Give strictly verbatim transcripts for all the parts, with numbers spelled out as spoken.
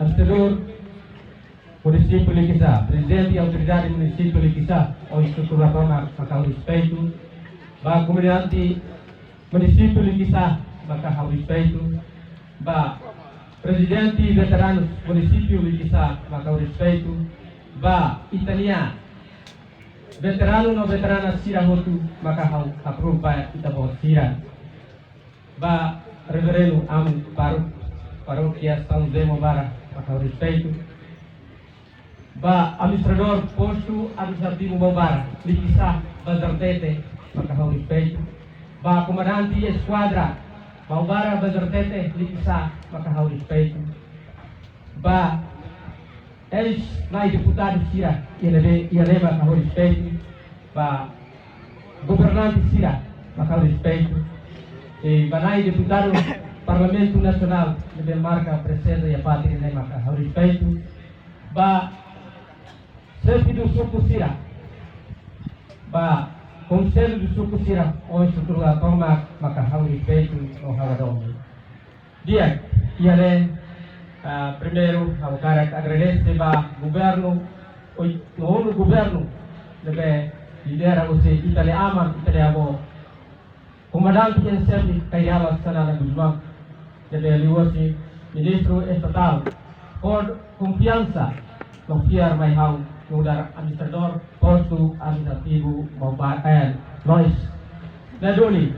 Administradór Munisípiu Likisá, Prezidente Autoridade Munisípiu Likisá, ho estrutura tomak maka ha'u respeitu. Ba komandante Munisípiu Likisá maka ha'u respeitu. Ba Prezidente Veteranus Munisípiu Likisá maka ha'u respeitu. Ba ita-nia veteranu no veterana sira hotu maka ha'u apruva ita-boot sira. Ba Reverendu Amu Pároku Parókia São José Maubara maka ha'u respeitu. Ba Administradór Postu Administrativu Maubara Likisá Bazartete maka ha'u respeitu. Ba Komandante Eskuadra Maubara Bazartete Likisá maka ha'u respeitu. Ba eis-nai deputadu sira iha ne'ebé, iha ne'ebá maka ha'u respeitu. Ba governante sira maka ha'u respeitu. I ba nai deputadu Parlamentu Nasionál ne'ebé marka prezensa iha parte ne'e maka ha'u respeitu. Ba xefe suku sira, ba konsellu suku sira ho estrutura tomak maka ha'u respeitu no ha'u hadomi. Di'ak, iha ne'e, ah, primeiru, ha'u hakarak agradese ba governu, oi, no governu ne'ebé lidera husi ita-nia aman, ita-nia avó, Komandante em Xefe Kay Rala Xanana Gusmão, ne'ebé liuhosi Ministru Estatál, ho konfiansa no fiar mai ha'u nu'udar Administradór Postu Administrativu Maubara, eh, Loes. Ne'e duni.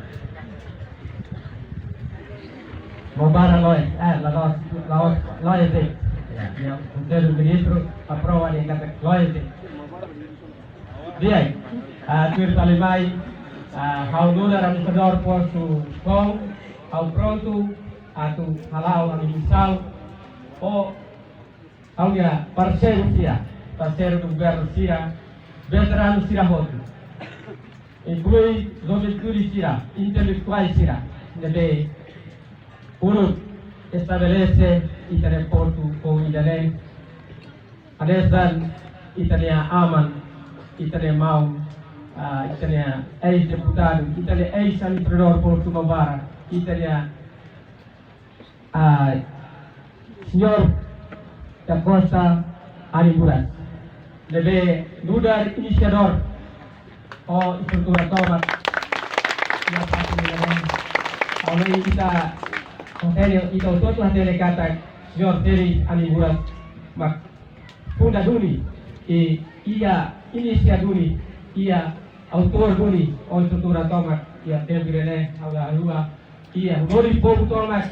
Maubara Loes, eh, la Loes, Loes, Loes de'it. Ya, Konsellu Ministru aprova dehan katak Loes de'it. Di'ak, ah, tuir fali mai, ah, ha'u nu'udar Administradór Postu Foun, ha'u prontu atu hala'o ha'u-nia misaun, ho ha'u-nia parseiru sira, parseiru do governu sira, veteranu sira hotu, inklui juventude sira, intelektuál sira, ne'ebé uluk estabelese ita-nia Postu Foun ida-ne'e, hanesan ita-nia aman, ita-nia maun, ah, ita-nia eis-deputadu, ita-nia eis-Administradór Postu Maubara, ita-nia ah, Señór da Costa Arimbura, ne'ebé nu'udar inisiadór ho estrutura tomak iha parte ne'e. Ha'u hanoin ita hatene, ita hotu-hotu hatene katak Señór Teris Arimbura mak funda duni, i iha inisia duni, iha autór duni ho estrutura tomak iha tempu ida-ne'e, ha'u la haluha, iha lori povu tomak,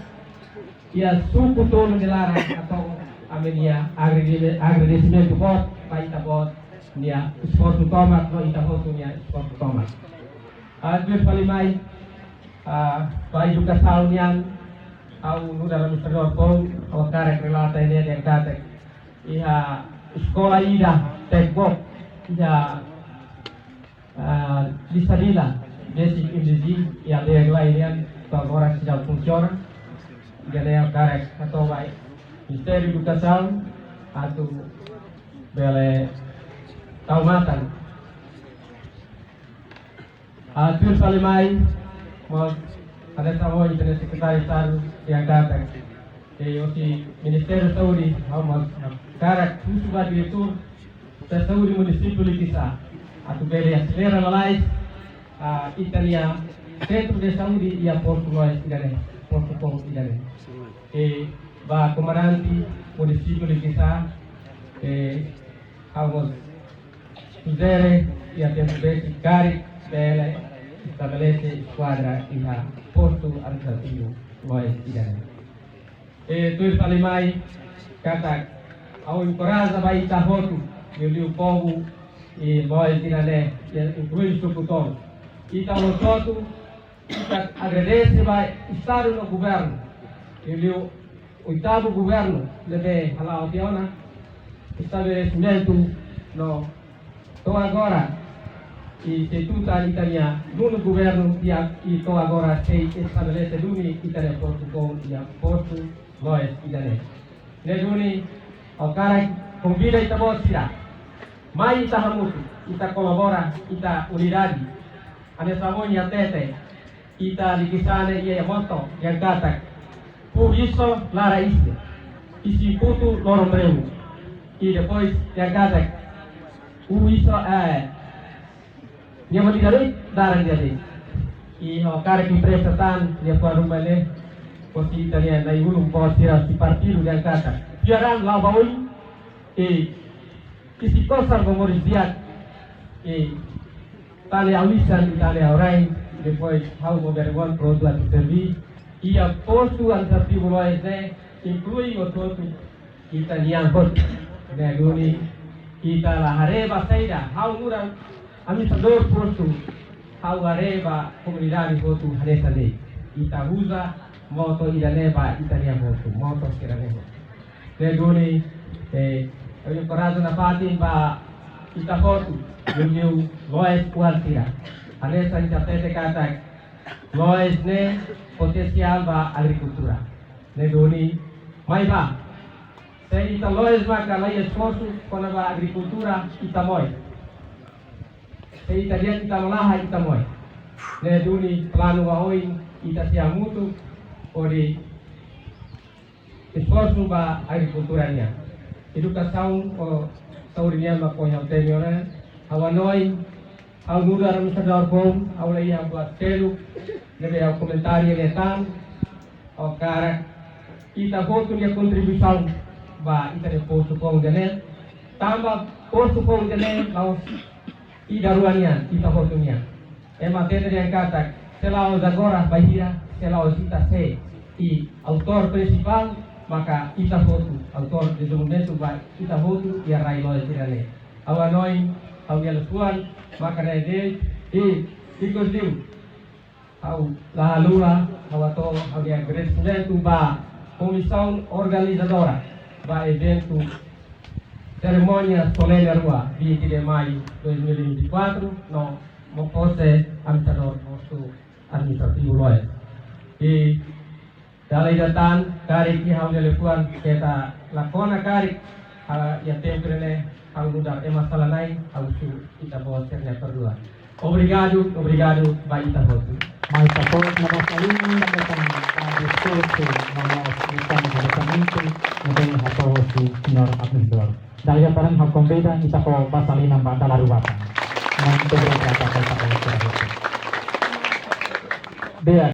iha suku tolu nia laran, hato'o ami-nia agradese-, agradesimentu boot ba ita-boot nia esforsu tomak, no ita hotu nia esforsu tomak. Ah, tuir fali mai, ah, ba edukasaun nian, ha'u nu'udar Administradór Foun, ha'u hakarak relata iha ne'e dehan katak iha eskola ida, Tekbok, iha, ah, Lisabila, Basic English, iha aldeia Glai nian, to'o agora seidauk funsiona. Ida-ne'e ha'u hakarak hato'o ba Ministériu Edukasaun atu bele tau matan. Ah, tuir fali mai, mós hanesan ohin ita-nia Sekretáriu Estadu dehan katak, i hosi Ministériu Saúde, ha'u mós hakarak husu ba diretór Saúde Munisípiu Likisá atu bele aselera lalais, ah, ita-nia sentru de saúde iha Postu Loes ida-ne'e, Postu Foun ida-ne'e. I ba komandante Munisípiu Likisá, i ha'u mós sujere iha tempu besik karik bele estabelese eskuadra iha Postu Administrativu Loes ida-ne'e. I tuir fali mai katak ha'u enkoraja ba ita hotu, liuliu povu iha Loes ida-ne'e, i inklui suku tolu. Ita hotu-hotu, ita agradese ba Estadu no governu, liuliu oitavu governu ne'ebé hala'o tiha ona estabelesimentu no to'o agora, i sei tutan ita-nia nonu governu di'ak, i to'o agora sei estabelese duni ita-nia Postu Foun iha Postu Loes ida-ne'e. Ne'e duni, ha'u hakarak konvida ita-boot sira, mai ita hamutuk, ita kolabora, ita unidade. Hanesan ohin hatete, ita Likisá nia moto dehan katak, Povu Iso Laran Isin. Isin Putu Loron Breu. I depois nia katak, u iso, eh, nia mati dari daran dia de. I ho karik presta tan nia pua ruma ne, posi ita-nia na'i-ulun, posi sira husi partidu nia katak, piaran lau baun, i isin kosar ba moris di'ak, i tane aulisan, i tane aurai, depois ha'u mo bergon produtu atu servi, iha postu administrativu Loes ne'e, inklui hotu-hotu ita-nian hotu. Ne'e duni, ita la haree ba saida, ha'u nu'udar administradór postu, ha'u haree ba komunidade hotu hanesan ne'e. Ita uza moto ida-ne'e ba ita-nian hotu, moto sira-ne'e hotu. Ne'e duni, eh, ha'u enkoraja nafatin ba ita hotu, liuliu Loes oan sira. Hanesan ita hatete katak, Loes ne'e potensiál ba agrikultura. Ne'e duni, mai bá. Se ita Loes maka la iha esforsu kona-ba agrikultura, ita moe. Se ita di'ak ita malaha, ita moe. Ne'e duni planu ba oin, ita sei hamutuk hodi esforsu ba agrikultura nian. Edukasaun ho saúde nian mak ohin ha'u temi ona, ha'u hanoin, ha'u nu'udar administradór foun, ha'u la iha buat seluk ne'ebé ha'u komentáriu ne'e tan, ha'u hakarak ita hotu nia kontribuisaun ba ita-nia postu foun ida-ne'e, tanba postu foun ida-ne'e la'ós ida rua nian, ita hotu nian. Ema hatete dehan katak, se la'ós agora bainhira, se la'ós ita sé, i autór prinsipál maka ita hotu, autór dezenvolvimentu ba ita hotu iha rai Loes sira-ne'e. Ha'u hanoin, ha'u-nia liafuan maka ne'e de'it, i ikus liu, ha'u la haluha, ha'u hato'o ha'u-nia agradesimentu ba komisaun organizadora ba eventu serimónia solene rua, vinte de maio dois mil e vinte e quatro, no mós pose administradór postu administrativu Loes. I dala ida tan, karik iha ha'u-nia liafuan keta la kona karik, ah, iha tempu ne'e ha'u nu'udar ema sala-na'in, ha'u husu ita-boot sira-nia perdua. Obrigadu, obrigadu ba ita hotu. Mai ita fó uma salva de palmas para o discurso no mós lisaun diretamente ne'ebé hato'o husi señór administradór. Dala ida tan ha'u konvida ita fó basa liman ba dala rua tan. Muito obrigado ba ita hotu. Di'ak,